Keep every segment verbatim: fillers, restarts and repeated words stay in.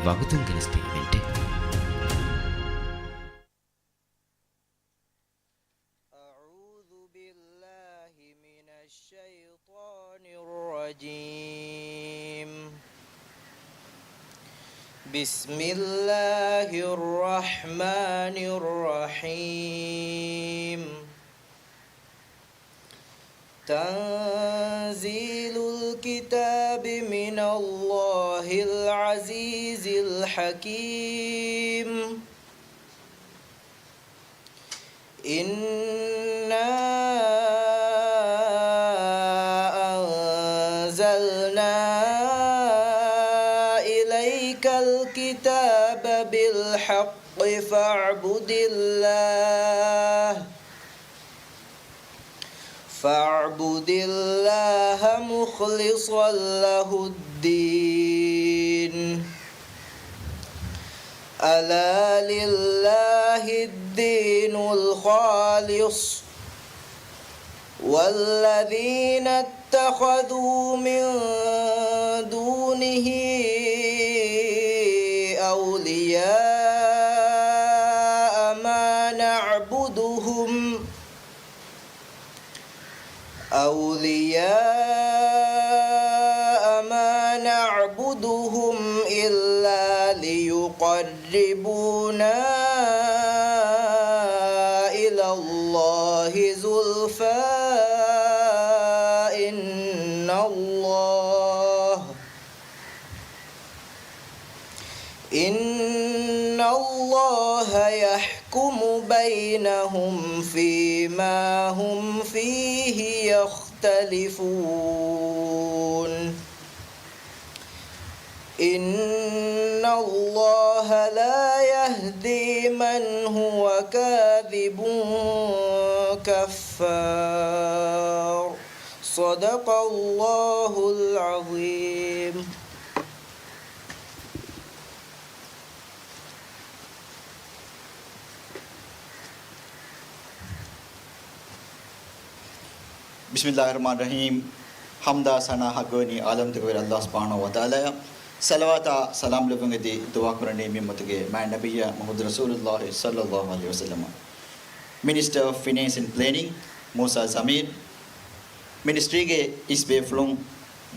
ވަގުތުން ގެނެސްދޭ އިވެންޓެއް. أعوذ بالله من الشيطان الرجيم. بسم الله الرحمن الرحيم. تنزيل الكتاب من الله العزيز الحكيم. إنا أنزلنا إليك الكتاب بالحق فاعبد الله، فاعبد الله مخلصا له الدين. ألا لله الدين الخالص والذين اتخذوا من دونه أولياء ما نعبدهم أولياء ما نعبدهم إلا ليقربونا إلى الله زلفى إن الله إن الله يحكم بينهم فيما هم فيه يختلفون. إن الله لا يهدي من هو كاذب كفار. صدق الله العظيم. بسم الله الرحمن الرحيم. ޙަމްދާ ސަނާ ޙައްޤުވެނީ ޢާލަމްތަކުގެ ރައްޔިތު ﷲ ސުބްޙާނަހޫ ވަތަޢާލާއަށް. ޞަލަވާތާ ސަލާމް ލެއްވުން އެދި ދުޢާ ކުރަނީ މި އުއްމަތުގެ މާތް ނަބިއްޔާ މުޙައްމަދު ރަސޫލުﷲ ޞައްލަﷲ ޢަލައިހި ވަސައްލަމަށް. މިނިސްޓަރ އޮފް ފިނޭންސް އެންޑް ޕްލޭނިން މޫސާ ޒަމީރު، މިނިސްޓްރީގެ އިސް ބޭފުޅުން،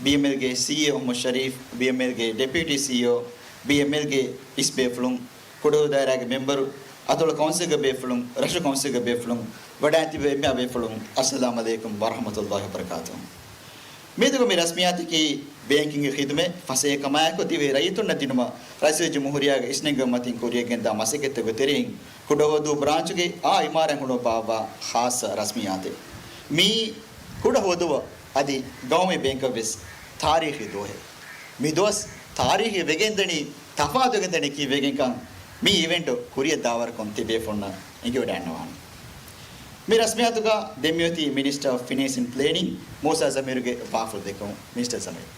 ބީއެމްއެލްގެ ސީއީއޯ އަޙްމަދު ޝަރީފް، ބީއެމްއެލްގެ ޑެޕިއުޓީ ސީއީއޯ، ބީއެމްއެލްގެ އިސް ބޭފުޅުން، ކުޑަހު ދާއިރާގެ މެމްބަރު، އަތޮޅު ކައުންސިލްގެ ބޭފުޅުން، ރަށު ކައުންސިލްގެ ބޭފުޅުން، ވަޑައިގަތްވި އެންމެހާ ބޭފުޅުން، އައްސަލާމް ޢަލައިކުމް ވަރަޙްމަތުﷲ ވަބަރަކާތުހު. މިއަދުގެ މި ރަސްމިއްޔާތަކީ ބޭންކިންގ ޚިދުމަތް ފަސޭހަކަމާއެކު ދިވެހި ރައްޔިތުންނަށް ދިނުމަށް ރައީސުލްޖުމްހޫރިއްޔާގެ އިސްނެންގެވުމަށް މަތިން ކުރިޔަށް ގެންދާ މަސައްކަތްތަކުގެ ތެރެއިން ކުޑަހުވަދޫ ބްރާންޗުގެ އާ އިމާރާތް ހުޅުވައްވާ ޚާއްޞަ ރަސްމިއްޔާތެއް. މިއީ ކުޑަހުވަދުއަށް އަދި ގައުމީ ބޭންކަށް ވެސް ތާރީޚީ ދުވަހެއް. މި ދުވަސް ތާރީޚީ ވެގެންދަނީ، ތަފާތުވެގެންދަނީ ކީއްވެގެންކަން މި އިވެންޓު ކުރިއަށް ދާވަރުކޮށް ތިބޭފުޅުންނަށް އެނގިވަޑައިގަންނަވާނެ. މި ރަސްމިއްޔާތުގަ ދެން މިއޮތީ މިނިސްޓަރ އޮފް ފިނޭންސް އެންޑް ޕްލޭނިން މޫސާ ޒަމީރުގެ ވާހަކަފުޅު ދެއްކުން. މިނިސްޓަރ ޒަމީރު.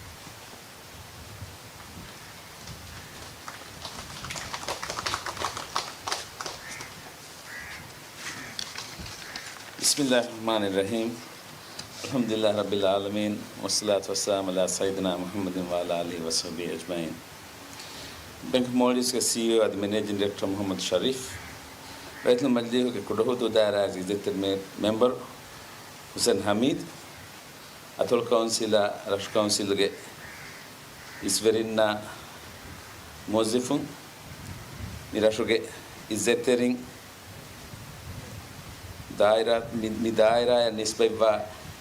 بسم الله الرحمن الرحيم. الحمد لله رب العالمين، والصلاة والسلام على سيدنا محمد وعلى آله وصحبه أجمعين. ބޭންކް އޮފް މޯލްޑިވްސްގެ ސީއީއޯ އަދި މެނޭޖިން ޑިރެކްޓަރ މުޙައްމަދު ޝަރީފް، ރައްޔިތުން މަޖިލީހުގެ ކުޑަހުވަދޫ ދާއިރާގެ އިއްޒަތްތެރި މެ-، މެމްބަރު ހުސެން ޙަމީދު، އަތޮޅު ކައުންސިލާ، ރަށު ކައުންސިލްގެ އިސްވެރިންނާ، މުވައްޒަފުން، މި ރަށުގެ އިއްޒަތްތެރިން، ދާއިރާ، މި، މި ދާއިރާއަށް ނިސްބަތްވާ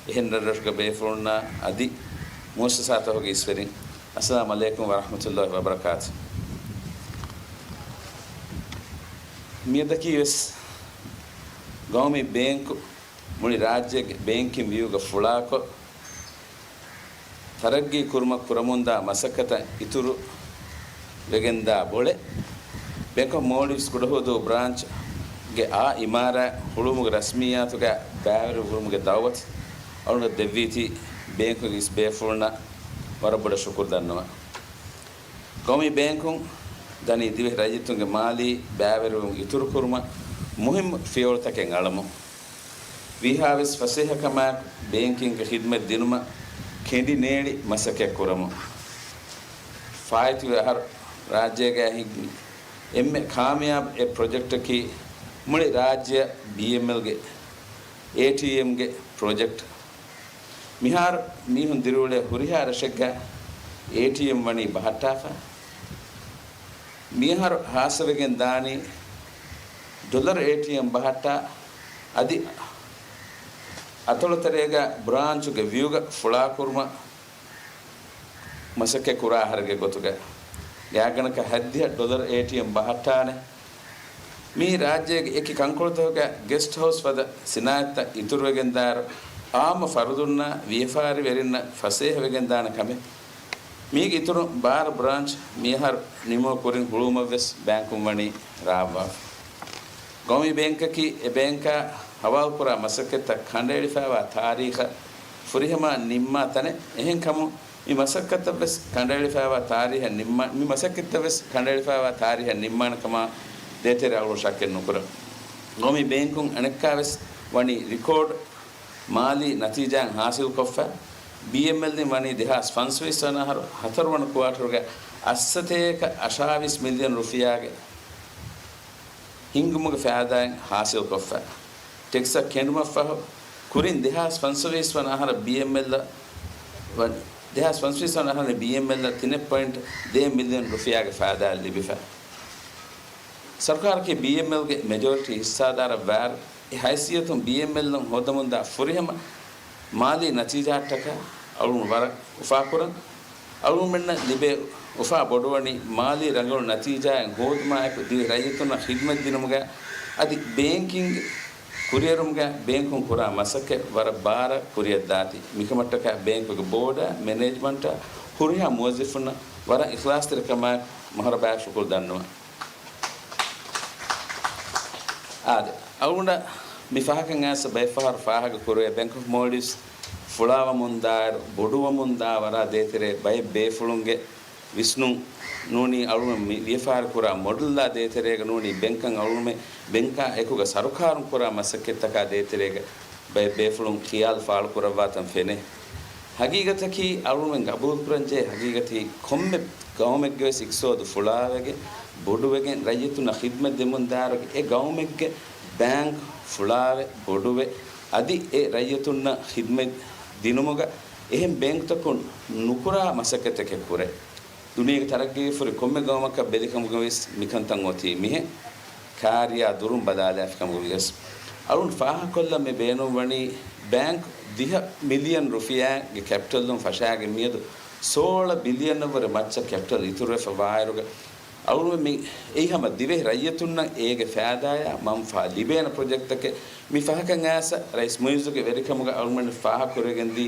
އެހެން ރަށްރަށުގެ ބޭފުޅުންނާ އަދި މުއައްސަސާތަކުގެ އިސްވެރިން، އައްސަލާމް ޢަލައިކުމް ވަރަޙްމަތުﷲ ވަބަރަކާތު. މިއަދަކީ ވެސް ގައުމީ ބޭންކު މުޅި ރާއްޖޭގެ ބޭންކިން ވިއުގަ ފުޅާކޮށް، ތަރައްގީ ކުރުމަށް ކުރަމުންދާ މަސައްކަތަށް އިތުރު ވެގެންދާ ބޮޅެއް، ބޭންކް އޮފް މޯލްޑިވްސް ކުޑަހުވަދޫ ބްރާންޗްގެ އާ އިމާރާތް ހުޅުވުމުގެ ރަސްމިއްޔާތުގަ ބައިވެރިވުމުގެ ދައުވަތު އަޅުގަނޑަށް ދެއްވީތީ ބޭންކުގެ އިސް ބޭފުޅުންނަށް ވަރަށް ބޮޑަށް ޝުކުރު ދަންނަވަން. ގައުމީ ބޭންކުން ދަނީ ދިވެހި ރައްޔިތުންގެ މާލީ ބައިވެރިވުން އިތުރުކުރުމަށް މުހިއްމު ފިޔަވަޅުތަކެއް އަޅަމުން. ވީހާވެސް ފަސޭހަކަމާއެކު ބޭންކިންގ ޚިދުމަތް ދިނުމަށް ކެނޑިނޭޅި މަސައްކަތް ކުރަމުން. ފާއިތުވި އަހަރު ރާއްޖޭގައި ހިނގި އެންމެ ކާމިޔާބު އެއް ޕްރޮޖެކްޓަކީ މުޅި ރާއްޖެއަށް ބީއެމްއެލްގެ އޭޓީއެމްގެ ޕްރޮޖެކްޓް. މިހާރު މީހުން ދިރިއުޅޭ ހުރިހާ ރަށެއްގަ އޭޓީއެމް ވަނީ ބަހައްޓާފަ. މިއަހަރު ހާއްސަވެގެން ދާނީ ޑޮލަރު އޭޓީއެމް ބަހައްޓާ އަދި އަތޮޅުތެރޭގަ ބްރާންޗުގެ ވިއުގަ ފުޅާކުރުމަށް މަސައްކަތް ކުރާ އަހަރެއްގެ ގޮތުގަ ގާތްގަނޑަކަށް ހަތްދިހަ ޑޮލަރު އޭޓީއެމް ބަހައްޓާނެ. މީ ރާއްޖޭގެ އެކި ކަންކޮޅުތަކުގަ ގެސްޓް ހައުސް ފަދަ ސިނާއަތްތައް އިތުރުވެގެންދާއިރު، އާއްމު ފަރުދުންނާ ވިޔަފާރިވެރިންނަށް ފަސޭހަވެގެންދާނެ ކަމެއް. މީގެ އިތުރުން ބާރަ ބްރާންޗް މިއަހަރު ނިމުމަށް ކުރިން ހުޅުވުމަށްވެސް ބޭންކުން ވަނީ ރާވާފަ. ގައުމީ ބޭންކަކީ އެ ބޭންކާ ހަވާލުކުރާ މަސައްކަތްތައް ކަނޑައެޅިފައިވާ ތާރީޚަށް ފުރިހަމަ ނިންމާ ތަނެއް. އެހެންކަމުން މި މަސައްކަތަށްވެސް ކަނޑައެޅިފައިވާ ތާރީހަށް ނިންމާ، މި މަސައްކަތަށްވެސް ކަނޑައެޅިފައިވާ ތާރީހަށް ނިންމާނެ ކަމާ ދޭތެރޭ އަޅުގަނޑު ޝައްކެއް ނުކުރަން. ގައުމީ ބޭންކުން އަނެއްކާވެސް ވަނީ ރިކޯޑް މާލީ ނަތީޖާއެއް ހާސިލްކޮށްފަ. ބީއެމްއެލް އިން ވަނީ ދެހާސް ފަންސަވީސް ވަނަ އަހަރު ހަތަރު ވަނަ ކުއާޓަރުގަ އަށްސަތޭކަ އަށާވީސް މިލިއަން ރުފިޔާގެ ހިންގުމުގެ ފައިދާއެއް ހާސިލްކޮށްފަ. ޓެކްސްއަށް ކެނޑުމަށްފަހު، ކުރިން ދެހާސް ފަންސަވީސް ވަނަ އަހަރަށް ބީއެމްއެލްއަށް ވަން-، ދެހާސް ފަންސަވީސް ވަނަ އަހަރު ބީއެމްއެލްއަށް ތިނެއް ޕޮއިންޓް ދޭއް މިލިއަން ރުފިޔާގެ ފައިދާއެއް ލިބިފަ. ސަރުކާރަކީ ބީއެމްއެލްގެ މެޖޯރިޓީ ހިއްސާދާރަށް ވާއިރު، އެ ހައިސިއްޔަތުން ބީއެމްއެލްއަށް ހޯދަމުންދާ ފުރިހަމަ މާލީ ނަތީޖާއަށްޓަކާ އަޅުގަނޑު ވަރަށް އުފާކުރަން. އަޅުގަނޑުމެންނަށް ލިބޭ އުފާ ބޮޑުވަނީ މާލީ ރަނގަޅު ނަތީޖާއެއް ހޯދުމާއެކު ދިވެހި ރައްޔިތުންނަށް ޚިދްމަތް ދިނުމުގަ އަދި ބޭންކިންގ ކުރިއެރުމުގަ ބޭންކުން ކުރާ މަސައްކަތް ވަރަށް ބާރަށް ކުރިއަށްދާތީ. މިކަމަށްޓަކާ ބޭންކުގެ ބޯޑާ، މެނޭޖްމަންޓާ، ހުރިހާ މުވައްޒަފުންނަށް ވަރަށް އިޚްލާޞްތެރިކަމާއެކު މޮހަރަ ބާރަށް ޝުކުރު ދަންނަވަން. އާދެ، އަޅުގަނޑަށް މި ފަހަކަށް އައިސް ބައެއްފަހަރު ފާހަގަ ކުރެވޭ، ބޭންކް އޮފް މޯލްޑިވްސް ފުޅާވަމުންދާއިރު، ބޮޑުވަމުންދާ ވަރާ ދޭތެރޭ ބައެއް ބޭފުޅުންގެ ވިސްނުން ނޫނީ އަޅުގަނޑު މި ވިޔަފާރި ކުރާ މޮޑެލްއާ ދޭތެރޭގަ ނޫނީ ބޭންކަށް އަޅުގަނޑުމެ ބޭންކާ އެކުގަ ސަރުކާރުން ކުރާ މަސައްކަތްތަކާ ދޭތެރޭގަ ބައެއް ބޭފުޅުން ޚިޔާލު ފާޅުކުރައްވާތަން ފެނޭ. ހަގީގަތަކީ އަޅުގަނޑުމެން ގަބޫލުކުރަންޖެހޭ ހަގީގަތަކީ ކޮންމެ ގައުމެއްގެވެސް އިޤްތިޞާދު ފުޅާވެގެން، ބޮޑުވެގެން، ރައްޔިތުންނަށް ޚިދްމަތް ދެމުންދާއިރު އެ ގައުމެއްގެ ބޭންކް ފުޅާވެ، ބޮޑުވެ، އަދި އެ ރައްޔިތުންނަށް ޚިދްމަތް ދިނުމުގަ އެހެން ބޭންކްތަކުން ނުކުރާ މަސައްކަތެކެއް ކުރޭ. ދުނިޔޭގެ ތަރައްގީފުރި ކޮންމެ ގައުމަކަށް ބެލިކަމުގަވެސް މިކަންތައް އޮތީ މިހެން. ކާރިޔާ ދުރުން ބަލާލާފި ކަމުގަވިޔަސް. އަޅުން ފާހަގަކޮށްލަން މި ބޭނުންވަނީ ބޭންކް ދިހަ މިލިއަން ރުފިޔާގެ ކެޕިޓަލުން ފަށާގެން މިއަދު ސޯޅަ ބިލިއަނަށްވުރެ މައްޗަށް ކެޕިޓަލް އިތުރުވެފަ ވާއިރުގަ، އަޅުން މި އެއީ ހަމަ ދިވެހި ރައްޔިތުންނަށް އޭގެ ފައިދާޔާ މަންފާ ލިބޭނެ ޕްރޮޖެކްޓްތަކެއް. މި ފަހަކަށް އައިސް ރައީސް މުއިއްޒުގެ ވެރިކަމުގަ އަޅުމެން ފާހަގަކުރެވިގެންދީ،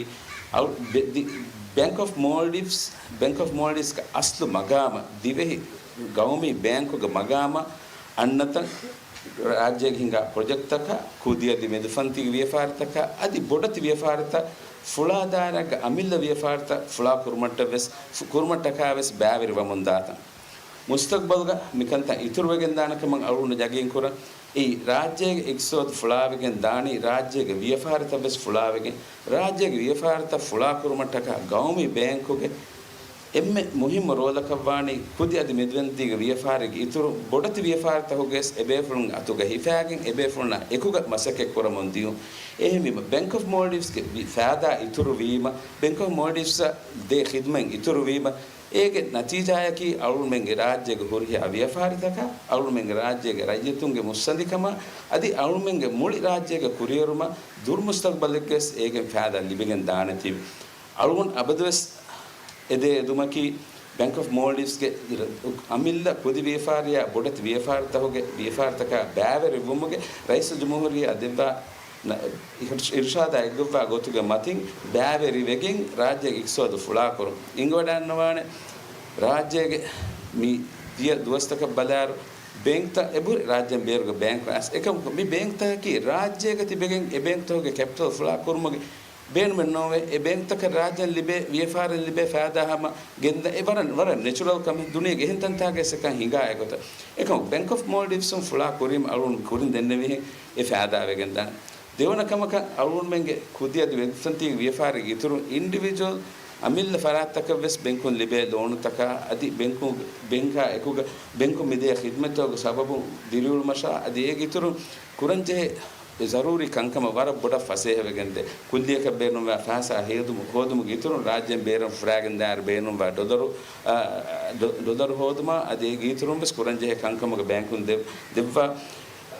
އަޅު-، ބެ-، ދި-، ބޭންކް އޮފް މޯލްޑިވްސް، ބޭންކް އޮފް މޯލްޑިވްސްގެ އަސްލު މަގާމަށް، ދިވެހި ގައުމީ ބޭންކުގެ މަގާމަށް އަންނަތަން، ރާއްޖޭގެ ހިނގާ ޕްރޮޖެކްޓްތަކާ، ކުދިއަދި މެދުފަންތީގެ ވިޔަފާރިތަކާ، އަދި ބޮޑެތި ވިޔަފާރިތައް، ފުޅާ ދާއިރާގެ އަމިއްލަ ވިޔަފާރިތައް ފުޅާ ކުރުމަށްޓަށްވެސް، ފު-، ކުރުމަށްޓަކާވެސް ބައިވެރިވަމުންދާތަން. މުސްތަގްބަލްގަ މިކަންތައް އިތުރުވެގެންދާނެ ކަމަށް އަޅުގަނޑު ޔަގީންކުރަން. އެއީ، ރާއްޖޭގެ އިޤްތިޞާދު ފުޅާވެގެން ދާނީ، ރާއްޖޭގެ ވިޔަފާރިތައްވެސް ފުޅާވެގެން، ރާއްޖޭގެ ވިޔަފާރިތައް ފުޅާކުރުމަށްޓަކާ ގައުމީ ބޭންކުގެ އެންމެ މުހިއްމު ރޯލަކަށްވާނީ، ކުދި އަދި މެދުފަންތީގެ ވިޔަފާރިގެ އިތުރު ބޮޑެތި ވިޔަފާރިތަކުގެވެސް އެބޭފުޅުން އަތުގަ ހިފާގެން، އެބޭފުޅުންނާ އެކުގަ މަސައްކަތް ކުރަމުން ދިޔުން. އެހެންވީމަ، ބޭންކް އޮފް މޯލްޑިވްސްގެ ވި-، ފައިދާ އިތުރުވީމަ، ބޭންކް އޮފް މޯލްޑިވްސްއަށް ދޭ ޚިދްމަތް އިތުރުވީމަ، އޭގެ ނަތީޖާއަކީ އަޅުގަނޑުމެންގެ ރާއްޖޭގެ ހުރިހާ ވިޔަފާރިތަކަށް، އަޅުގަނޑުމެންގެ ރާއްޖޭގެ ރައްޔިތުންގެ މުއްސަނދިކަމަށް، އަދި އަޅުގަނޑުމެންގެ މުޅި ރާއްޖޭގެ ކުރިއެރުމަށް ދުރުމުސްތަގްބަލެއްގެވެސް އޭގެން ފައިދާ ލިބިގެންދާނެތީވެ. އަޅުގަނޑު އަބަދުވެސް އެދޭ އެދުމަކީ، ބޭންކް އޮފް މޯލްޑިވްސްގެ އަމިއްލަ ކުދި ވިޔަފާރިއާ ބޮޑެތި ވިޔަފާރިތަކުގެ ވިޔަފާރިތަކާ ބައިވެރިވުމުގެ ރައީސުލްޖުމްހޫރިއްޔާ ދެއްވާ ނަ-، އިރު-، އިރުޝާދާ އެއްގޮއްވާ ގޮތުގެ މަތިން ބައިވެރިވެގެން ރާއްޖޭގެ އިޤްތިޞާދު ފުޅާކުރުން އިނގިވަޑައިގަންނަވާނެ. ރާއްޖޭގެ މި ދިޔަ ދުވަސްތަކަށް ބަލާއިރު، ބޭންކްތައް އެބަހުރި ރާއްޖޭން ބޭރުގެ ބޭންކު އައިސް. އެކަމަކު، މި ބޭންކްތަކަކީ ރާއްޖޭގަ ތިބެގެން އެ ބޭންކްތަކުގެ ކެޕިޓަލް ފުޅާ ކުރުމުގެ ބޭނުމެއް ނޯވޭ. އެ ބޭންކްތަކަށް ރާއްޖޭން ލިބޭ، ވިޔަފާރިން ލިބޭ ފައިދާ ހަމަ ގެންދަން އެ ވަރަށް، ވަރަށް ނެޗުރަލް ކަމެއް. ދުނިޔޭގެ އެހެން ތަންތާގައި އެކަން ހިނގާ އެގޮތަށް. އެކަމަކު، ބޭންކް އޮފް މޯލްޑިވްސުން ފުޅާ ކުރީމަ އަޅުގަނޑު ކުރިން ދެންނެވިހެން އެ ފައިދާ ވެގެންދާނެ. ދެވަނަ ކަމަކަށް، އަޅުގަނޑުމެންގެ ކުދި އަދި މެދުފަންތީގެ ވިޔަފާރިގެ އިތުރުން އިންޑިވިޖުއަލް އަމިއްލަ ފަރާތްތަކަށް ވެސް ބެންކުން ލިބޭ ލޯނުތަކާ އަދި ބެންކު، ބެންކާ އެކުގަ، ބެންކުން މިދޭ ޚިދްމަތްތަކުގެ ސަބަބުން ދިރިއުޅުމަށާ އަދި އޭގެ އިތުރުން ކުރަންޖެހޭ ޒަރޫރީ ކަންކަމަށް ވަރަށް ބޮޑަށް ފަސޭހަވެގެންދޭ. ކުއްލިއަކަށް ބޭނުންވާ ފައިސާ ހޭދުމު، ހޯދުމުގެ އިތުރުން ރާއްޖޭން ބޭރުން ފުރާގެންދާއިރު ބޭނުންވާ ޑޮލަރު، އާ، ޑޮ-، ޑޮލަރު ހޯދުމާ އަދި އޭގެ އިތުރުން ވެސް ކުރަންޖެހޭ ކަންކަމުގަ ބޭންކުން ދެ-، ދެއްވާ،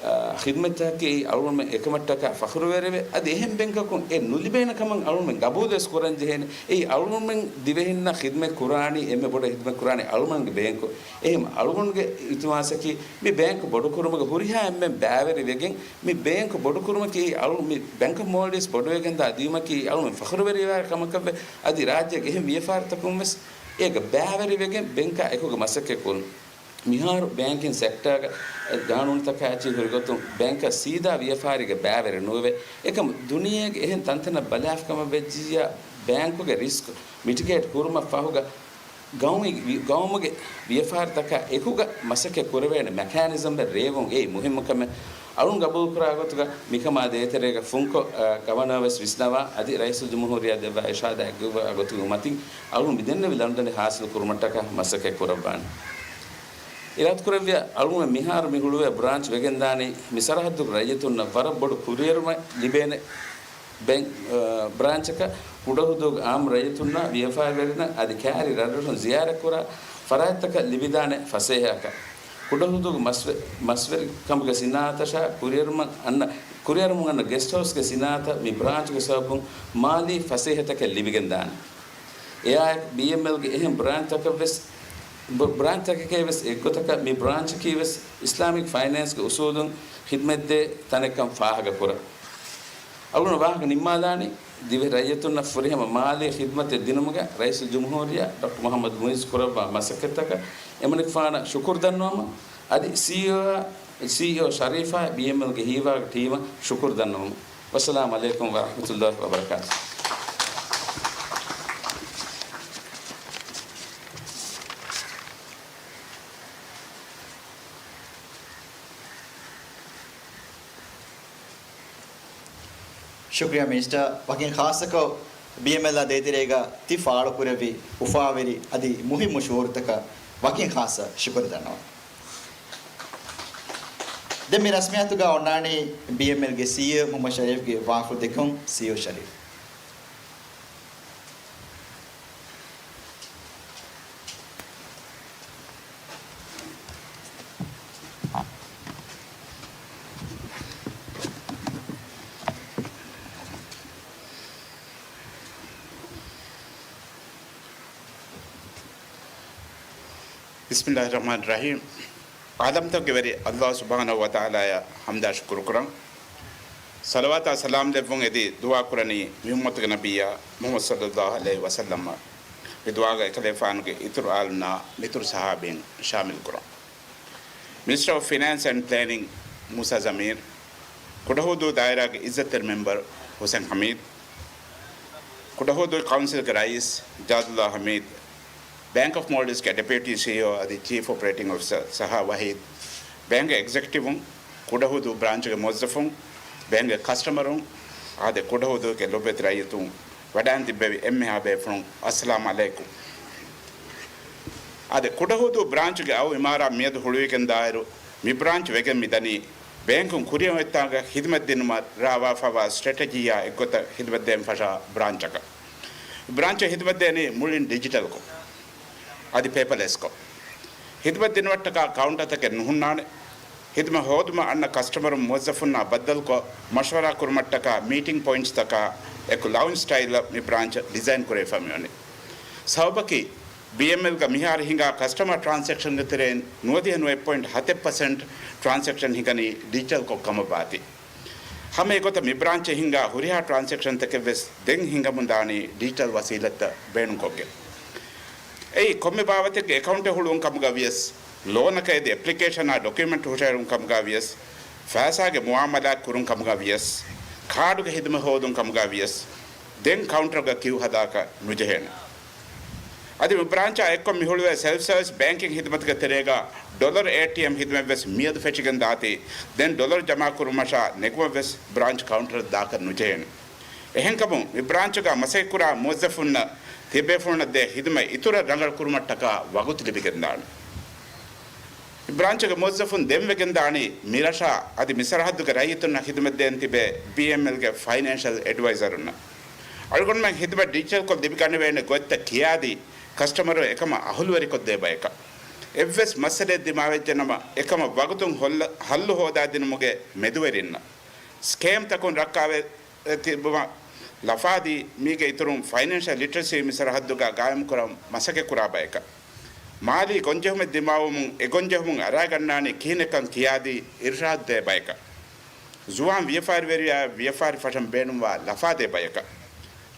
އާ، ޚިދްމަތްތަކަކީ އަޅުގަނޑުމެން އެކަމަށްޓަކާ ފަޚުރުވެރިވޭ. އަދި އެހެން ބޭންކަކުން އެ ނުލިބޭނެ ކަމަށް އަޅުގަނޑުމެން ގަބޫލުވެސް ކުރަންޖެހޭނެ. އެއީ އަޅުގަނޑުމެން ދިވެހިންނަށް ޚިދްމަތް ކުރާނީ، އެންމެ ބޮޑަށް ޚިދްމަތް ކުރާނީ އަޅުގަނޑުގެ ބޭންކު. އެހެން އަޅުގަނޑުގެ އިލްތިމާސަކީ މި ބޭންކު ބޮޑުކުރުމުގެ ހުރިހާ އެންމެން ބައިވެރިވެގެން، މި ބޭންކު ބޮޑުކުރުމަކީ އަޅު-، މި ބޭންކް އޮފް މޯލްޑިވްސް ބޮޑުވެގެންދާ ދިޔުމަކީ އަޅުގަނޑުމެން ފަޚުރުވެރިވާ ކަމަކަށްވެ، އަދި ރާއްޖޭގެ އެހެން ވިޔަފާރިތަކުން ވެސް އޭގަ ބައިވެރިވެގެން ބޭންކާ އެކުގަ މަސައްކަތް ކުރުން. މިހާރު ބޭންކިން ސެކްޓާގަ ގާނޫނުތަކާ އެއްޗެހި ހުރި ގޮތުން ބޭންކަށް ސީދާ ވިޔަފާރީގެ ބައިވެރި ނުވެ، އެކަމު ދުނިޔޭގެ އެހެން ތަންތަނަށް ބަލާފަ ކަމަށް ވެއްޖިއްޔާ ބޭންކުގެ ރިސްކް މިޓިގޭޓް ކުރުމަށް ފަހުގަ ގައުމީ ވި-، ގައުމުގެ ވިޔަފާރިތަކާ އެކުގަ މަސައްކަތް ކުރެވޭނެ މެކޭނިޒަމްއެއް ރޭވުން އެއީ މުހިއްމު ކަމެއް. އަޅުން ގަބޫލުކުރާ ގޮތުގަ މިކަމާ ދޭތެރޭގަ ފުންކޮށް، އަ، ގަވަނަރ ވެސް ވިސްނަވާ އަދި ރައީސުލްޖުމްހޫރިއްޔާ ދެއްވާ އިރްޝާދާ އެއްގޮތުގެ މަތިން އަޅުން މިދެންނެވި ލަނޑުދަނޑި ހާސިލް ކުރުމަށްޓަކާ މަސައްކަތް ކުރައްވާނެ. އިރާދަކުރެއްވިޔާ އަޅުގަނޑު މިހާރު މި ހުޅުވޭ ބްރާންޗް ވެގެންދާނީ މި ސަރަހައްދުގެ ރައްޔިތުންނަށް ވަރަށް ބޮޑު ކުރިއެރުމެއް ލިބޭނެ ބޭން-، އަ، ބްރާންޗަކަށް ކުޑަހުދޫގެ އާއްމު ރައްޔިތުންނާ ވިޔަފާރިވެރިންނަށް އަދި ކައިރި ރަށްރަށުން ޒިޔާރަތްކުރާ ފަރާތްތަކަށް ލިބިދާނެ ފަސޭހައަކަށް. ކުޑަހުދޫގެ މަސްވެ-، މަސްވެރިކަމުގެ ސިނާއަތަށާ ކުރިއެރުމަށް އަންނަ، ކުރިއެރުމުން އަންނަ ގެސްޓް ހައުސްގެ ސިނާއަތަށް މި ބްރާންޗުގެ ސަބަބުން މާލީ ފަސޭހަތަކެއް ލިބިގެންދާނެ. އެއާއެކު ބީއެމްއެލްގެ އެހެން ބްރާންޗްތަކަށް ވެސް، ބް-، ބްރާންޗްތަކެކޭ ވެސް އެއްގޮތަކަށް މި ބްރާންޗަކީ ވެސް އިސްލާމިކް ފައިނޭންސްގެ އުސޫލުން ޚިދްމަތްދޭ ތަނެއްކަން ފާހަގަކުރަން. އަޅުގަނޑު ވާހަކަ ނިންމާލާނީ، ދިވެހި ރައްޔިތުންނަށް ފުރިހަމަ މާލީ ޚިދްމަތެއް ދިނުމުގަ ރައީސުލްޖުމްހޫރިއްޔާ ޑޮކްޓަރ މުޙައްމަދު މުޢިއްޒު ކުރައްވާ މަސައްކަތްތަކަށް އެމަނިކުފާނަށް ޝުކުރު ދަންނަވަމުން، އަދި ސީއީއޯ، ސީއީއޯ ޝަރީފާ ބީއެމްއެލްގެ ހީވާގި ޓީމަށް ޝުކުރު ދަންނަވަމުން. ވައްސަލާމު ޢަލައިކުމް ވަރަޙްމަތުﷲި ވަބަރަކާތުހު. ޝުކުރިއްޔާ މިނިސްޓަރ، ވަކިން ޚާއްޞަކޮށް ބީއެމްއެލްއާ ދޭތެރޭގަ ތި ފާޅުކުރެއްވި އުފާވެރި އަދި މުހިއްމު ޝުޢޫރުތަކަށް ވަކިން ޚާއްޞަ ޝުކުރު ދަންނަވަން. ދެން މި ރަސްމިއްޔާތުގަ އޮންނާނީ ބީއެމްއެލްގެ ސީއީއޯ މުޙައްމަދު ޝަރީފްގެ ވާހަކަ ދެއްކުން. ސީއީއޯ ޝަރީފް. ބިސްމިﷲިއްރަޙްމާނިއްރަޙީމް. ޢާލަމްތަކުގެ ވެރި ﷲ ސުބްޙާނަހޫ ވަތަޢާލާއަށް ޙަމްދާ ޝުކުރު ކުރަން. ޞަލަވާތާ ސަލާމް ލެއްވުން އެދި ދުޢާ ކުރަނީ މި އުއްމަތުގެ ނަބިއްޔާ މުޙައްމަދު ޞައްލަﷲު ޢަލައިހި ވަސައްލަމަށް. މި ދުޢާގަ އެކަލޭފާނުގެ އިތުރު އާލުންނާ މިތުރު ޞަޙާބީން ޝާމިލް ކުރަން. މިނިސްޓަރ އޮފް ފިނޭންސް އެންޑް ޕްލޭނިން މޫސާ ޒަމީރު، ކުޑަހުދޫ ދާއިރާގެ އިއްޒަތްތެރި މެމްބަރު ޙުސެން ޙަމީދު، ކުޑަހުދޫ ކައުންސިލްގެ ރައީސް ޖާދުﷲ ޙަމީދު، ބޭންކް އޮފް މޯލްޑިވްސްގެ ޑެޕިއުޓީ ސީއީއޯ އަދި ޗީފް އޮޕަރޭޓިން އޮފިސަރ ސަހާ ވަޙީދު، ބޭންކްގެ އެގްޒެކެޓިވުން، ކުޑަހުދޫ ބްރާންޗުގެ މުވައްޒަފުން، ބޭންކްގެ ކަސްޓަމަރުން، އާދެ، ކުޑަހުދޫގެ ލޮބުވެތި ރައްޔިތުން، ވަޑައިން ތިއްބެވި އެންމެހާ ބޭފުޅުން، އައްސަލާމު ޢަލައިކުމް. އާދެ، ކުޑަހުދޫ ބްރާންޗުގެ އައު އިމާރާތް މިއަދު ހުޅުވިގެންދާއިރު، މި ބްރާންޗް ވެގެން މިދަނީ، ބޭންކުން ކުރިއަށް އޮތްތާނގަ ޚިދުމަތް ދިނުމަށް ރާވާފައިވާ ސްޓްރެޓެޖީއާ އެއްގޮތަށް ޚިދުމަތް ދޭން ފަށާ ބްރާންޗަކަށް. ބްރާންޗަށް ޚިދުމަތް ދޭނީ މުޅިން ޑިޖިޓަލްކޮށް، އަދި ޕޭޕަލެސްކޮށް. ޚިދުމަތް ދިނުމަށްޓަކާ ކައުންޓަރތަކެއް ނުހުންނާނެ. ޚިދުމަތް ހޯދުމަށް އަންނަ ކަސްޓަމަރުން މުވައްޒަފުންނާ ބައްދަލުކޮށް، މަޝްވަރާ ކުރުމަށްޓަކާ މީޓިން ޕޮއިންޓްސްތަކާ އެކު ލައުންޖް ސްޓައިލަށް މި ބްރާންޗަށް ޑިޒައިން ކުރެވިފަ މިވަނީ. ސަބަބަކީ، ބީއެމްއެލްގަ މިހާރު ހިނގާ ކަސްޓަމަރ ޓްރާންސެކްޝަންގެ ތެރެއިން ނުވަދިހަ ނުވައެއް ޕޮއިންޓް ހަތެއް ޕަސެންޓް ޓްރާންސެކްޝަން ހިނގަނީ ޑިޖިޓަލްކޮށް ކަމަށްވާތީ. ހަމަ އެގޮތަށް މި ބްރާންޗެއް ހިންގާ ހުރިހާ ޓްރާންސެކްޝަންތަކެއްވެސް ދެން ހިނގަމުންދާނީ ޑިޖިޓަލް ވަސީލަތްތައް ބޭނުންކޮށްގެން. އެއީ ކޮންމެ ބާވަތެއްގެ އެކައުންޓެއް ހުޅުވުން ކަމުގަ ވިޔަސް، ލޯނަކަށް އެދި އެޕްލިކޭޝަނާ ޑޮކިއުމެންޓް ހުށަހެޅުން ކަމުގަ ވިޔަސް، ފައިސާގެ މުއާމަލާތް ކުރުން ކަމުގަ ވިޔަސް، ކާޑުގެ ހިދުމަތް ހޯދުން ކަމުގަ ވިޔަސް، ދެން ކައުންޓަރގަ ކިއު ހަދާކަށް ނުޖެހޭނެ. އަދި މި ބްރާންޗާ އެއްކޮށް މި ހުޅުވޭ ސެލްފް ސަރވިސް ބޭންކިން ހިދުމަތުގެ ތެރޭގަ ޑޮލަރު އޭޓީއެމް ހިދުމަތްވެސް މިއަދު ފެށިގެން ދާތީ، ދެން ޑޮލަރު ޖަމާކުރުމަށާ ނެގުމަށްވެސް ބްރާންޗް ކައުންޓަރަށް ދާކަށް ނުޖެހޭނެ. އެހެންކަމުން، މި ބްރާންޗުގަ މަސައްކަތްކުރާ މުވައްޒަފުންނަށް ތިބޭފުޅުންނަށް ދޭ ހިދުމަތް އިތުރަށް ރަނގަޅު ކުރުމަށްޓަކާ ވަގުތު ލިބިގެންދާނެ. މި ބްރާންޗުގެ މުވައްޒަފުން ދެންވެގެންދާނީ މިރަށާ އަދި މި ސަރަހައްދުގެ ރައްޔިތުންނަށް ހިދުމަތްދޭން ތިބޭ ބީއެމްއެލްގެ ފައިނޭންޝަލް އެޑްވައިޒަރުންނަށް. އަޅުގަނޑުމެން ހިދުމަތް ޑިޖިޓަލްކޮށް ލިބިގަނެވޭނެ ގޮތްތައް ކިޔާދީ، ކަސްޓަމަރު އެކަމަށް އަހުލުވެރިކޮށްދޭ ބަޔަކަށް. އެއްވެސް މައްސަލައެއް ދިމާވެއްޖެނަމަ، އެކަމަށް ވަގުތުން ހޮއްލަ-، ހައްލު ހޯދާދިނުމުގެ މެދުވެރިންނަށް. ސްކޭމްތަކުން ރައްކާވެ-، ތިބުމަށް ލަފާދީ، މީގެ އިތުރުން ފައިނޭންޝަލް ލިޓްރަސީ މި ސަރަހައްދުގަ ގާއިމްކުރަން މަސައްކަތްކުރާ ބަޔަކަށް. މާލީ ގޮންޖެހުމެއް ދިމާވުމުން އެ ގޮންޖެހުމުން އަރާގަންނާނީ ކިހިނެއްކަން ކިޔާދީ އިރްޝާދު ދޭ ބަޔަކަށް. ޒުވާން ވިޔަފާރިވެރިޔާ ވިޔަފާރި ފަށަން ބޭނުންވާ ލަފާދޭ ބަޔަކަށް.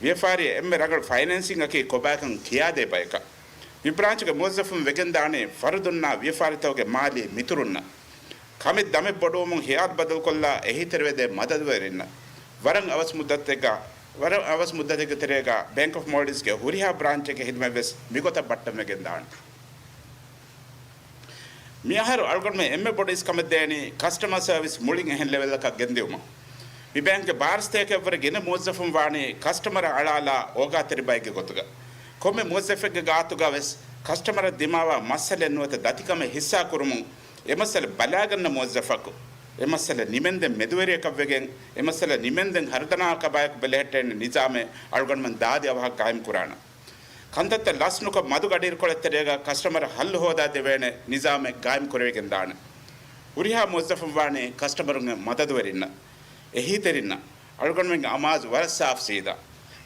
ވިޔަފާރިއަށް އެންމެ ރަނގަޅު ފައިނޭންސިންއަކީ ކޮބާކަން ކިޔާދޭ ބަޔަކަށް. މި ބްރާންޗުގެ މުވައްޒަފުން ވެގެންދާނީ ފަރުދުންނާ ވިޔަފާރިތަކުގެ މާލީ މިތުރުންނަށް. ކަމެއް ދަމެއް ބޮޑުވުމުން ހިޔާލު ބަދަލުކޮށްލާ އެހީތެރިވެދޭ މަދަދުވެރިންނަށް. ވަރަށް އަވަސް މުއްދަތެއްގަ، ވަރަށް އަވަސް މުއްދަތެއްގެ ތެރޭގަ ބޭންކް އޮފް މޯލްޑިވްސްގެ ހުރިހާ ބްރާންޗެއްގެ ހިދުމަތްވެސް މިގޮތަށް ބައްޓަންވެގެންދާނެ. މިއަހަރު އަޅުގަނޑުމެން އެންމެ ބޮޑު އިސްކަމެއް ދޭނީ ކަސްޓަމަރ ސަރވިސް މުޅިން އެހެން ލެވެލްއަކަށް ގެންދިއުމަށް. މި ބޭންކްގެ ބާރަ ސަތޭކައަށްވުރެ ގިނަ މުވައްޒަފުން ވާނީ ކަސްޓަމަރަށް އަޅާލާ އޯގާތެރި ބައެއްގެ ގޮތުގަ. ކޮންމެ މުވައްޒަފެއްގެ ގާތުގަ ވެސް ކަސްޓަމަރަށް ދިމާވާ މައްސަލައެއް ނުވަތަ ދަތިކަމެއް ހިއްސާ ކުރުމުން، އެ މައްސަލަ ބަލާގަންނަ މުވައްޒަފަކު، އެ މައްސަލަ ނިމެންދެން މެދުވެރިއަކަށްވެގެން، އެ މައްސަލަ ނިމެންދެން ހަރުދަނާކަށް ބަޔަކު ބެލެހެއްޓޭނެ ނިޒާމެއް އަޅުގަނޑުމެން ދާދި އަވަހަށް ގާއިމް ކުރާނަން. ކަންތައްތައް ލަސްނުކޮށް މަދު ގަޑިއިރުކޮޅެއް ތެރޭގަ ކަސްޓަމަރަށް ހައްލު ހޯދާ ދެވޭނެ ނިޒާމެއް ގާއިމް ކުރެވިގެން ދާނެ. ހުރިހާ މުވައްޒަފުން ވާނީ ކަސްޓަމަރުންގެ މަދަދުވެރިންނަށް، އެހީތެރިންނަށް. އަޅުގަނޑުމެންގެ އަމާޒު ވަރަށް ސާފު ސީދާ.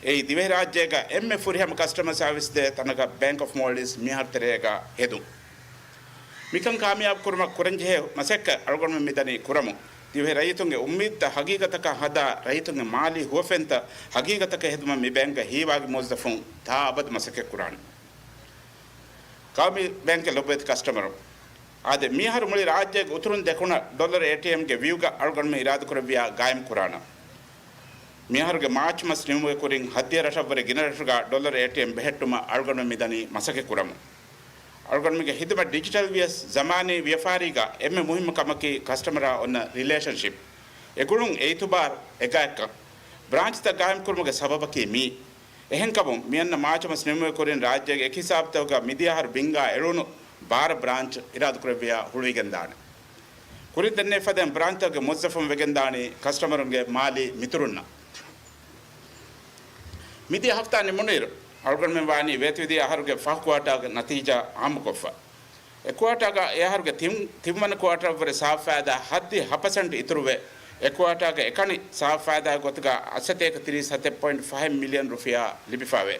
އެއީ ދިވެހިރާއްޖޭގަ އެންމެ ފުރިހަމަ ކަސްޓަމަރ ސާވިސް ދޭ ތަނަކަށް ބޭންކް އޮފް މޯލްޑިވްސް މިހާރު ތެރޭގަ ހެދުން. މިކަން ކާމިޔާބު ކުރުމަށް ކުރަންޖެހޭ މަސައްކަތް އަޅުގަނޑުމެން މިދަނީ ކުރަމުން. ދިވެހި ރައްޔިތުންގެ އުއްމީދުތައް ހަގީގަތަކަށް ހަދާ، ރައްޔިތުންގެ މާލީ ހުވަފެންތައް ހަގީގަތަކަށް ހެދުމަށް މި ބޭންކްގެ ހީވާގި މުވައްޒަފުން ތާ އަބަދު މަސައްކަތް ކުރާނެ. ޤައުމީ ބޭންކްގެ ލޮބުވެތި ކަސްޓަމަރުން. އާދެ، މިއަހަރު މުޅި ރާއްޖޭގެ އުތުރުން ދެކުނަށް ޑޮލަރު އޭޓީއެމްގެ ވިއުގަ އަޅުގަނޑުމެން އިރާދަކުރެއްވިޔާ ގާއިމް ކުރާނަން. މިއަހަރުގެ މާޗް މަސް ނިމުމުގެ ކުރިން ހައްދިޔަ ރަށަށްވުރެ ގިނަ ރަށުގަ ޑޮލަރު އޭޓީއެމް ބެހެއްޓުމަށް އަޅުގަނޑުމެން މިދަނީ މަސައްކަތް ކުރަމުން. އަޅުގަނޑުމެންގެ ހިދުމަތް ޑިޖިޓަލް ވިޔަސް ޒަމާނީ ވިޔަފާރީގަ އެންމެ މުހިއްމު ކަމަކީ ކަސްޓަމަރާ އޮންނަ ރިލޭޝަންޝިޕް. އެގުޅުން އެއިތުބާރު އެގާތްކަން. ބްރާންޗްތައް ގާއިމްކުރުމުގެ ސަބަބަކީ މީ. އެހެންކަމުން، މިއަންނަ މާޗު މަސް ނިމުމުގެ ކުރިން ރާއްޖޭގެ އެކި ހިސާބުތަކުގަ މިދިޔަ އަހަރު ބިންގާ އެޅުނު ބާރަ ބްރާންޗް އިރާދަކުރެއްވިޔާ ހުޅުވިގެންދާނެ. ކުރިން ދެންނެވި ފަދައިން ބްރާންޗްތަކުގެ މުވައްޒަފުން ވެގެންދާނީ ކަސްޓަމަރުންގެ މާލީ މިތުރުންނަށް. މިދިޔަ ހަފްތާ ނިމުނުއިރު، އަޅުގަނޑުމެން ވާނީ ވޭތުވެދިޔަ އަހަރުގެ ފަހު ކުއާޓާގެ ނަތީޖާ އާއްމުކޮށްފަ. އެ ކުއާޓާގަ އެ އަހަރުގެ ތިން، ތިންވަނަ ކުއާޓާއަށްވުރެ ސާފު ފައިދާ ހައްދި ހަ ޕަސެންޓް އިތުރުވެ، އެ ކުއާޓާގެ އެކަނި ސާފު ފައިދާ ގޮތުގަ އަށްސަތޭކަ ތިރީސް ހަތެއް ޕޮއިންޓް ފަހެއް މިލިއަން ރުފިޔާ ލިބިފަވޭ.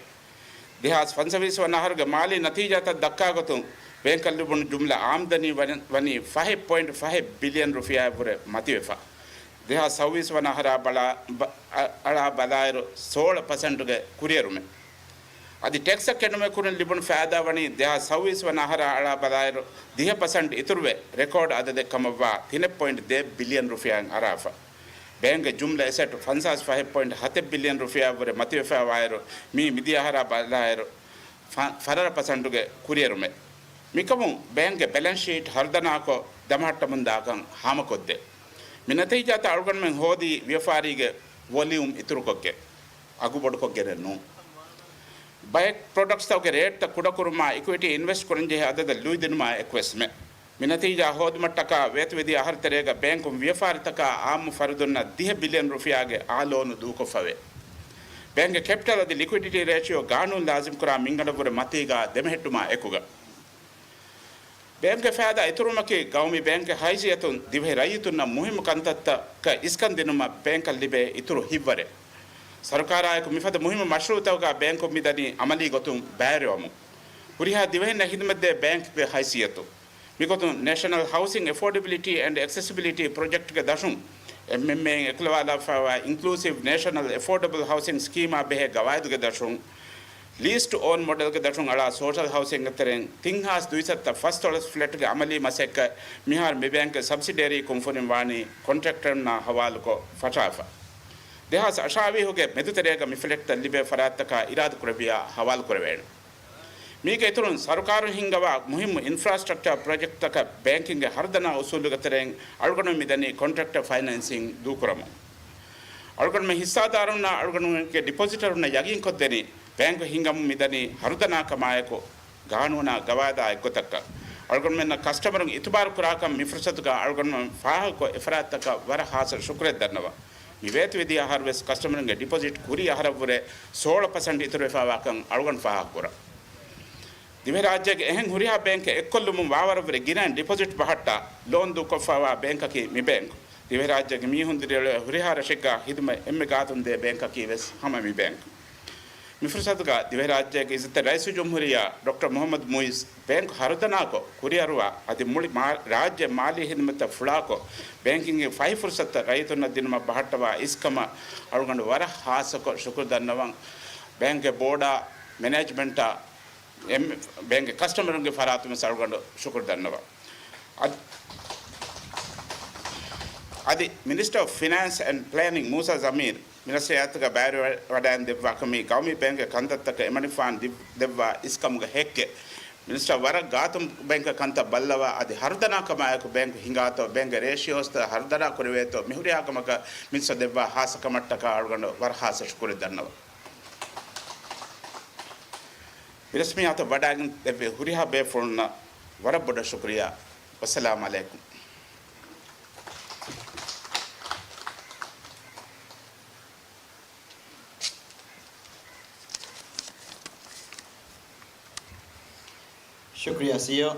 ދެހާސް ފަންސަވީސް ވަނަ އަހަރުގެ މާލީ ނަތީޖާތައް ދައްކާ ގޮތުން، ބޭންކަށް ލިބުނު ޖުމްލަ އާމްދަނީ ވަނީ، ވަނީ ފަހެއް ޕޮއިންޓް ފަހެއް ބިލިއަން ރުފިޔާއަށްވުރެ މަތިވެފަ. ދެހާސް ސައުވީސް ވަނަ އަހަރާ ބަލާ، ބަ-، އަ-، އަޅާ ބަލާއިރު ސޯޅަ ޕަސެންޓުގެ ކުރިއެރުމެއް. އަދި ޓެކްސްއަށް ކެނޑުމެ ކުރިން ލިބުނު ފައިދާ ވަނީ ދެހާސް ސައުވީސް ވަނަ އަހަރާ އަޅާ ބަލާއިރު ދިހަ ޕަސެންޓް އިތުރުވެ، ރެކޯޑް އަދަދެއް ކަމަށްވާ ތިނެއް ޕޮއިންޓް ދޭއް ބިލިއަން ރުފިޔާއިން އަރާފަ. ބޭންކްގެ ޖުމްލަ އެސެޓް ފަންސާސް ފަހެއް ޕޮއިންޓް ހަތެއް ބިލިއަން ރުފިޔާއަށްވުރެ މަތިވެފައިވާއިރު، މީ މިދިޔަ އަހަރާ ބަލާއިރު، ފަ-، ފަރަރަ ޕަސަންޓުގެ ކުރިއެރުމެއް. މިކަމުން ބޭންކްގެ ބެލެންސް ޝީޓް ހަރުދަނާކޮށް ދަމަހައްޓަމުންދާކަން ހާމަކޮށްދޭ. މި ނަތީޖާތައް އަޅުގަނޑުމެން ހޯދީ ވިޔަފާރީގެ ވޮލިއުމް އިތުރުކޮށްގެން، އަގު ބޮޑުކޮށްގެނެއް ނޫން. ބައެއް ޕްރޮޑަކްޓްސްތަކުގެ ރޭޓްތައް ކުޑަކުރުމާ، އިކުއިޓީ އިންވެސްޓް ކުރަންޖެހޭ އަދަދަށް ލުއިދިނުމާ އެކުވެސްމެ. މި ނަތީޖާ ހޯދުމަށްޓަކާ ވޭތުވެދިޔަ އަހަރު ތެރޭގަ ބޭންކުން ވިޔަފާރިތަކާ އާއްމު ފަރުދުންނަށް ދިހަ ބިލިއަން ރުފިޔާގެ އާ ލޯނު ދޫކޮށްފަވޭ. ބޭންކްގެ ކެޕިޓަލް އަދި ލިކުއިޑިޓީ ރޭޝިއޯ ގާނޫނު ލާޒިމްކުރާ މިންގަނޑަށްވުރެ މަތީގާ ދެމެހެއްޓުމާ އެކުގަ، ބޭންކްގެ ފައިދާ އިތުރުވުމަކީ ގައުމީ ބޭންކެއް ހައިސިއްޔަތުން ދިވެހި ރައްޔިތުންނަށް މުހިއްމު ކަންތައްތަކަށް އިސްކަން ދިނުމަށް ބޭންކަށް ލިބޭ އިތުރު ހިތްވަރެއް. ސަރުކާރާއެކު މިފަދަ މުހިއްމު މަޝްރޫއުތަކުގަ ބޭންކުން މިދަނީ އަމަލީ ގޮތުން ބައިވެރިވަމުން. ހުރިހާ ދިވެހިންނަށް ހިދުމަތްދޭ ބޭންކެއްގެ ހައިސިއްޔަތުން. މިގޮތުން ނޭޝަނަލް ހައުސިން އެފޯޑެބިލިޓީ އެންޑް އެކްސެސިބިލިޓީ ޕްރޮޖެކްޓްގެ ދަށުން، އެމްއެމްއޭއިން އެކުލަވާލާފައިވާ އިންކްލޫސިވް ނޭޝަނަލް އެފޯޑެބަލް ހައުސިން ސްކީމާ ބެހޭ ގަވާއިދުގެ ދަށުން، ލީސް ޓު އޯން މޮޑެލްގެ ދަށުން އަޅާ ސޯޝަލް ހައުސިންގެ ތެރެއިން ތިން ހާސް ދުއިސައްތަ ފަސްދޮޅަސް ފްލެޓްގެ އަމަލީ މަސައްކަތް މިހާރު މި ބޭންކްގެ ސަބްސިޑިއަރީ ކުންފުނިން ވާނީ ކޮންޓްރެކްޓަރުންނާ ހަވާލުކޮށް ފަށާފަ. ދެހާސް އަށާވީހުގެ މެދުތެރޭގަ މި ފްލެޓްތައް ލިބޭ ފަރާތްތަކާ އިރާދަކުރެއްވިޔާ ހަވާލުކުރެވޭނެ. މީގެ އިތުރުން ސަރުކާރުން ހިންގަވާ މުހިއްމު އިންފްރާސްޓްރަކްޗާ ޕްރޮޖެކްޓްތަކަށް ބޭންކިންގގެ ހަރުދަނާ އުސޫލުގެ ތެރެއިން އަޅުގަނޑު މިދަނީ ކޮންޓްރެކްޓަރ ފައިނޭންސިން ދޫކުރަމުން. އަޅުގަނޑުމެން ހިއްސާދާރުންނާ އަޅުގަނޑުމެންގެ ޑިޕޮޒިޓަރުންނަށް ޔަގީންކޮށްދެނީ، ބޭންކު ހިންގަމުން މިދަނީ ހަރުދަނާކަމާއެކު، ގާނޫނާ ގަވާއިދާ އެއްގޮތަކަށް. އަޅުގަނޑުމެންނަށް ކަސްޓަމަރުން އިތުބާރު ކުރާކަން މި ފުރުސަތުގަ އަޅުގަނޑުމެން ފާހަގަކޮށް، އެފަރާތްތަކަށް ވަރަށް ހާސް ޝުކުރެއް ދަންނަވަން. މި ވޭތުވެދިޔަ އަހަރުވެސް ކަސްޓަމަރުންގެ ޑިޕޮޒިޓް ކުރީ އަހަރަށްވުރެ ސޯޅަ ޕަސެންޓް އިތުރުވެފައިވާކަން އަޅުގަނޑު ފާހަގަކުރަން. ދިވެހިރާއްޖޭގެ އެހެން ހުރިހާ ބޭންކެއް އެއްކޮށްލުމުން ވާވަރަށްވުރެ ގިނައިން ޑިޕޮޒިޓް ބަހައްޓާ ލޯން ދޫކޮށްފައިވާ ބޭންކަކީ މި ބޭންކު. ދިވެހިރާއްޖޭގެ މީހުން ދިރިއުޅޭ ހުރިހާ ރަށެއްގަ ހިދުމަތް އެންމެ ގާތުން ދޭ ބޭންކަކީ ވެސް ހަމަ މި ބޭންކު. މި ފުރުސަތުގަ ދިވެހިރާއްޖޭގެ އިއްޒަތްތެރި ރައީސުލްޖުމްހޫރިއްޔާ ޑޮކްޓަރ މުޙައްމަދު މުޢިއްޒު ބޭންކު ހަރުދަނާކޮށް، ކުރިއަރުވާ އަދި މުޅި މާ-، ރާއްޖެ މާލީ ހިދުމަތްތައް ފުޅާކޮށް، ބޭންކިންގ ފަހި ފުރުސަތުތައް ރައްޔިތުންނަށް ދިނުމަށް ބަހައްޓަވާ އިސްކަމަށް އަޅުގަނޑު ވަރަށް ހާއްސަކޮށް ޝުކުރު ދަންނަވަން. ބޭންކްގެ ބޯޑާ، މެނޭޖްމަންޓާ، އެން-، ބޭންކްގެ ކަސްޓަމަރުންގެ ފަރާތުން ވެސް އަޅުގަނޑު ޝުކުރު ދަންނަވަން. އަދި، އަދި މިނިސްޓަރ އޮފް ފިނޭންސް އެންޑް ޕްލޭނިންގ މޫސާ ޒަމީރު މި ނަޝްރިޔާތުގަ ބައިވެރިވަޑައިން ދެއްވާ ކަމީ، ގައުމީ ބޭންކްގެ ކަންތައްތަކަށް އެމަނިކުފާނު ދި-، ދެއްވާ އިސްކަމުގެ ހެއްކެއް. މިނިސްޓަރ ވަރަށް ގާތުން ބޭންކްގެ ކަންތައް ބައްލަވާ، އަދި ހަރުދަނާކަމާއެކު ބޭންކް ހިނގާތޯ، ބޭންކްގެ ރޭޝިއޯސްތައް ހަރުދަނާ ކުރެވޭތޯ، މިހުރިހާ ކަމަކަށް މިނިސްޓަރ ދެއްވާ ހާއްސަ ކަމަށްޓަކާ އަޅުގަނޑު ވަރަށް ހާއްސަ ޝުކުރެއް ދަންނަވަން. މި ރަސްމިއްޔާތަށް ވަޑައިގެން ދެއްވި ހުރިހާ ބޭފުޅުންނަށް ވަރަށް ބޮޑަށް ޝުކުރިއްޔާ. ވައްސަލާމް ޢަލައިކުމް. ޝުކުރިއްޔާ ސީއީއޯ.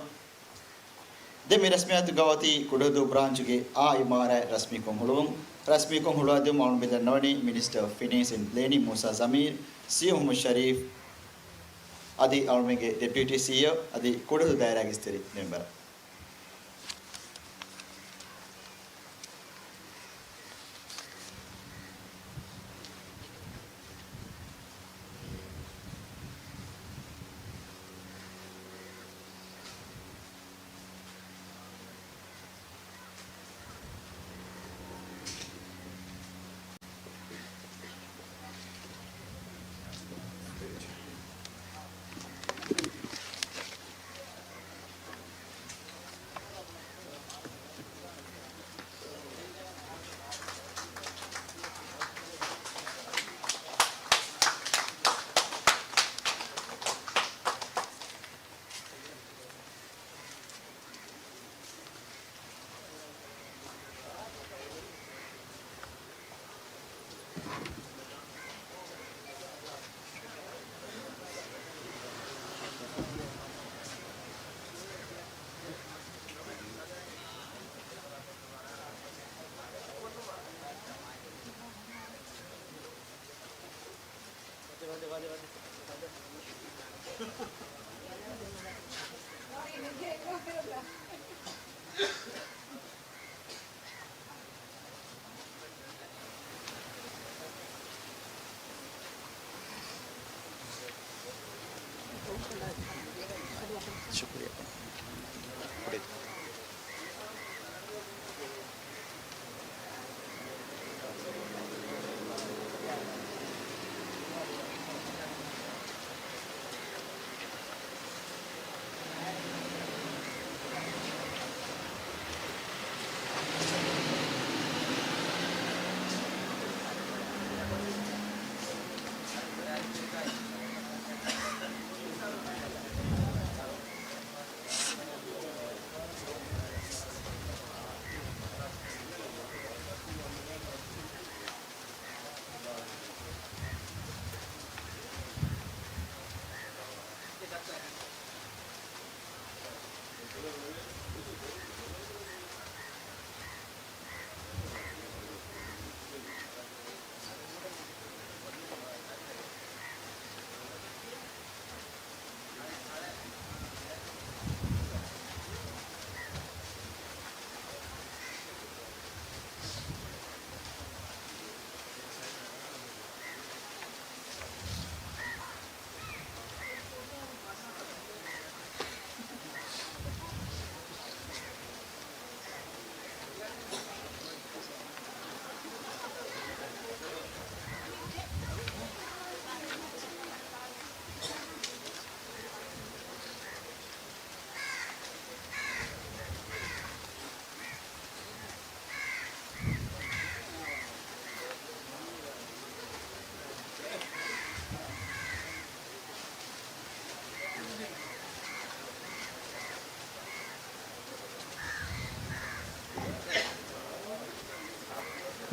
ދެން މި ރަސްމިއްޔާތުގަ އޮތީ ކުޑަހުދޫ ބްރާންޗުގެ އާ އިމާރާތް ރަސްމީކޮށް ހުޅުވުން. ރަސްމީކޮށް ހުޅުވާދިނުމަށް އަޅުގަނޑު ދަންނަވަނީ މިނިސްޓަރ އޮފް ފިނޭންސް އެންޑް ޕްލޭނިންގ މޫސާ ޒަމީރު، ސީއީއޯ މުޙައްމަދު ޝަރީފް، އަދި އަޅުގަނޑުގެ ޑެޕިއުޓީ ސީއީއޯ އަދި ކުޑަހުދޫ ދާއިރާގެ އިސްތެރި މެމްބަރު. ޝުކުރިއްޔާ.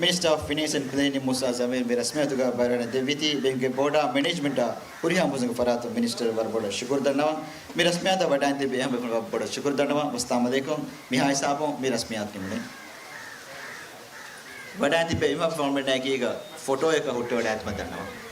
މިނިސްޓަރ އޮފް ފިނޭންސް އެންޑް ޕްލޭނިން މޫސާ ޒަމީރު މި ރަސްމިއްޔަތުގަ ބައިވެރިވެ ދެއްވީތީ، ބެންކުގެ ބޯޑާ މެނޭޖްމަންޓާ ހުރިހާ މުވައްޒަފުންގެ ފަރާތުން މިނިސްޓަރ ވަރަށް ބޮޑަށް ޝުކުރު ދަންނަވަން. މި ރަސްމިއްޔަތާ ވަޑައިގެން ތިބި އެހާ ބޭފުޅުންނަށް ބޮޑަށް ޝުކުރު ދަންނަވަން. އައްސަލާމު ޢަލައިކުމް. މިހާ ހިސާބުން މި ރަސްމިއްޔަތު ނިމުނީ. ވަޑައިގެން ތިބި އެންމެ ފަހުން އެކީގަ ފޮޓޯއަކަށް ހުއްޓަވަޑައިގަތުމަށް ދަންނަވަން.